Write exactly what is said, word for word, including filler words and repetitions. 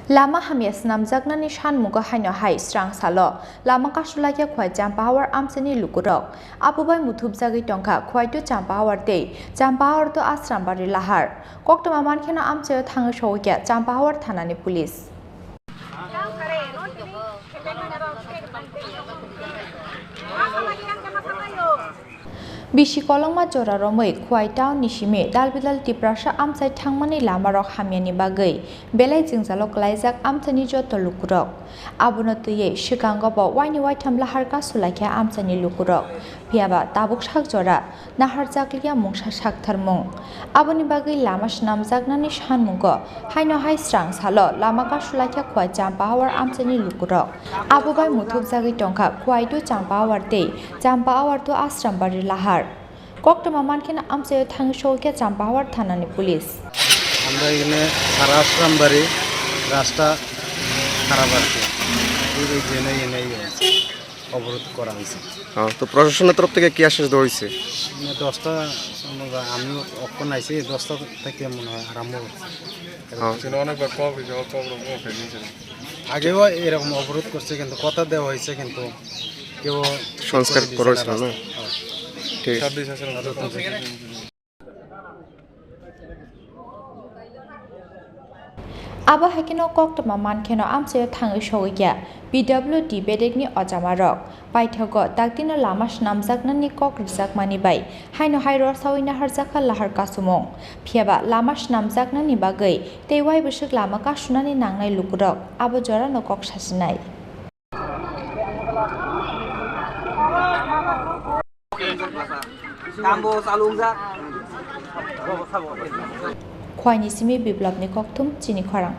Lama hamya swnamjaknani sanmungo haino hai srang salo lama kasulaikha Khwai Champahawar amchaini lukurok. Abo bai muthubjagwi tongkha Khwai to Champahawar tei Champahawar to Asrambari lahar. Koktwma mankheno amchaio thangwi sogwikha Champahawar thanani police. Bisi kolokma jora romwi Khwai town ni simi dalbidal Tiprasa amchai thangmani lamarok hamyani bagwi belai jwngjalo kwlaijak amchaini joto lukurok. Abono twiwi swkango bo waini waitham lahar kasulaikha amchaini lukurok. Phiyaba tabuk sak jora naharjakliya mungsa saktharmung. Aboni bagwi lama swnamjaknani sanmungo haino hai srang salo lama kasulaikha Khwai Champahawar amchaini lukurok. Abo bai muthubjagwi tongkha Khwai to Champahawar tei Champahawar to Asrambari lahar. Koktwma mankheno amchaio thangwi sogwikha Champahawar thanani police. আমরা এখানে সারা আশ্রমবাড়ি রাস্তা খারাপ আর কি, এই জন্য এনে অবরোধ করা হয়েছে। হ্যাঁ, তো প্রশাসনের তরফ থেকে কি আশ্বাস দেওয়া হয়েছে? মানে দশটা, আমি অক্ষণ আইছি, দশটা থেকে মনে হয় আরম্ভ হচ্ছে। হ্যাঁ। ছিল অনেকবার কম হয়েছে, কম রকম হয়ে গেছে। আগেও এরকম অবরোধ করছে, কিন্তু কথা দেওয়া হয়েছে, কিন্তু কেউ সংস্কার ঠিক করে দিছে না করেছিল না? রাস্তা। হ্যাঁ। ঠিক আছে। ছাব্বিশ আছে না? Abo hai kheno koktwma mankheno amchaio thangwi sogwikha P W D bedekni ojamarok. Paithago daktino lama swnamjaknani kok rwjakmani bai haino hai rwsaui naharjakha lahar kasumung. Phiyaba lama swnamjaknani bagwi tei uaibwswk lama kasunani nangnai lukurok abo jorano kok sasinai. Khwaini simi Biplopni kokthum chini khorang.